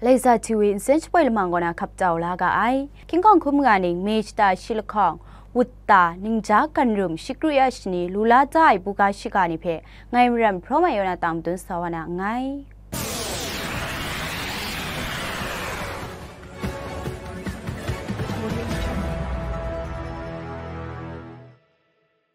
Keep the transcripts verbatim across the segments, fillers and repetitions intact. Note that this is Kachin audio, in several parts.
Laiza T V nsen shapoi lamang kaw na hkap tau la ga ai. Hkying hkawng hkrum nga ning, May shata shi lahkawng, wut ta, ningja ganrum, shikru ya shani, lu la da ai buga shiga ni hpe, ngai Maram Hpraw Mai Yaw na tang madun sa wa na nngai.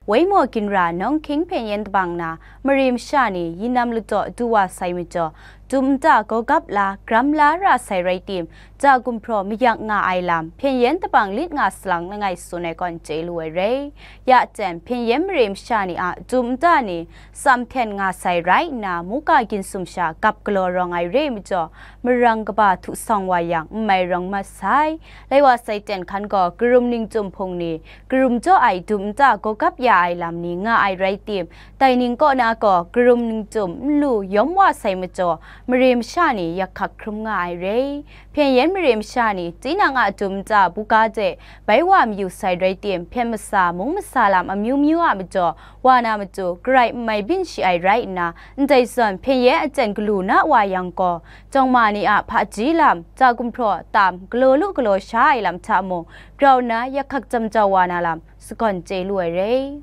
Waimaw ginra nawng hkying hpyen yen dabang na mare masha ni yinam ladaw du wa sai majaw, dum nta gawgap la, gram la ra sai rai tim, ja gumhpraw mayak nga ai lam, hpyen yen dabang lit nga salang langai tsun ai kaw n chye lu ai rai. Ya jen, hpyen yen mare masha ni a dum nta ni, tsam hten nga sai rai nna, muka ginsum sha gap galaw rawng ai re majaw, marang kaba htu sawng wa yang, n mai rawng mat sai. Lai wa sai ten hkan gaw, karum ningchyum hpung ni, karum jaw ai dum nta gawgap ya ai lam ni nga ai rai tim, dai ning kaw na gaw, karum ningchyum n lu yawm wa sai majaw, mare masha ni yak hkak hkrum nga ai rai. Hpyen yen mare masha ni, tinang a dum nta buga de bai wa mayu sai rai tim, hpyen masa, mung masa lam amyu myu a majaw, wa na matu, garai n mai byin shi ai rai nna, ndai zawn hpyen yen aten galu na wa yang gaw, jawng ma ni a hpaji lam, ja gumhpraw tam, galaw lu galaw sha ai lam hta mung, grau nna yak hkak jam jau wa na lam, sagawn chye lu ai rai.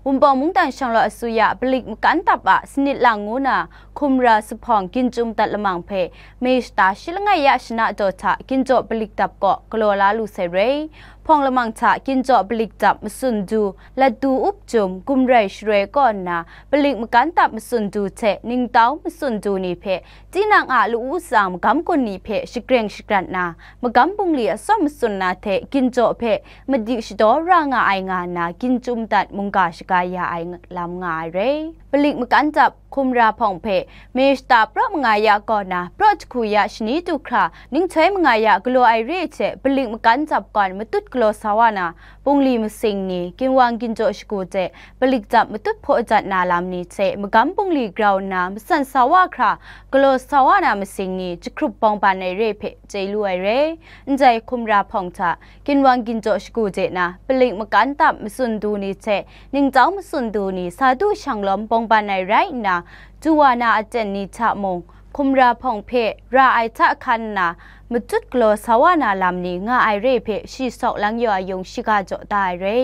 Wunpawng mungdan shanglawt asuya palik makan tap a sanit lang ngu na hkumra zuphpawng ginchyum dat lamang hpe, May shata shi langai ya shana daw hta ginjaw palik dap kaw galaw la lu sai rai. Hpawng lamang hta ginjaw palik dap matsun du, lat du up jum, gumrai sharoi kaw nna, palik makan tap matsun du hte ningtau matsun du ni hpe, tinang a lu-u tsang magam gun ni hpe shagreng shagrat na, magam bungli atsawm matsun na hte ginjaw hpe madi shadaw ra nga ai nga nna, ginchyum dat mungga shaga ya ai lam nga ai rai. Palik makan tap hkumra hpawng hpe, May shata praw manga ya kaw na, praw jahku ya shani du hkra, ninghtoi manga ya galaw ai re hte, palik makan tap kawn matut galaw sa wa na, bungli masing ni, ginwang ginjaw shagu hte, palik tap matut hpaw dat na lam ni hte, magam bungli grau nna, matsan sa wa hkra, galaw sa wa na masing ni, jahkrup bawng ban ai re hpe, chye lu ai re. Ndai hkumra hpawng hta, ginwang ginjaw shagu de na, palik makan tap matsun du ni hte, ningtau matsun du ni, sa du shanglawm bawng ban ai rai nna, du wa na aten ni hta mung, hkumra hpawng hpe ra ai hta hkan nna, matut galaw sa wa na lam ni nga ai re hpe shi sawk lang yaw ai yung shiga jaw da ai re.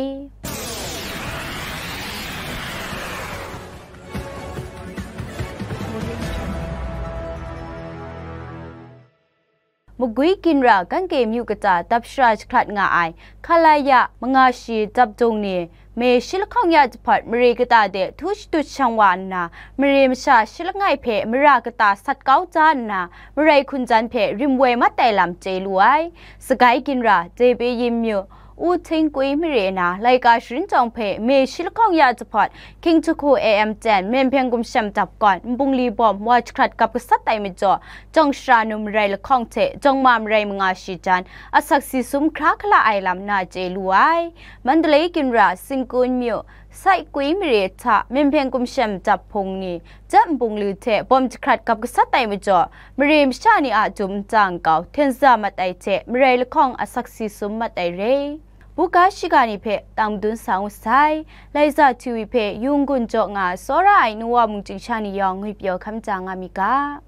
Magwi ginra Gangke myu kata dap shara jahkrat nga ai, Khalaya manga shi dap dung ni, May shi lahkawng ya jahpawt mare kata de htu shadut shang wa nna, mare masha shi langai hpe mara kata sat kau ja nna, marai hkunjan hpe rim woi mat ai lam chye lu ai. Sagai ginra Depe Yin myu, U Hting Kui mare na, laika sharin jawng hpe May shi lahkawng ya jahpawt, Hkying jahku A M ten, Myen Hpyen Gumshem dap kawn, nbungli bawm wa jahkrat gap gasat ai majaw, jawng shara num marai lahkawng hte jawng ma marai manga shi jan, asak si sum hkra hkala ai lam na chye lu ai. Mandalay ginra Singkun myu, Sai Kui mare hta Myen Hpyen Gumshem dap hpung ni, jep nbungli hte bawm jahkrat gap gasat ai majaw, mare masha ni a dum nta nkau hten za mat ai hte, marai lahkawng asak si sum mat ai re. Buga shiga ni hpe tang madun sa ngu sai. Laiza T V hpe Yunggun jaw nga tsawra ai nuwa mungchying sha ni yawng ngwipyaw hkam ja nga mi ga.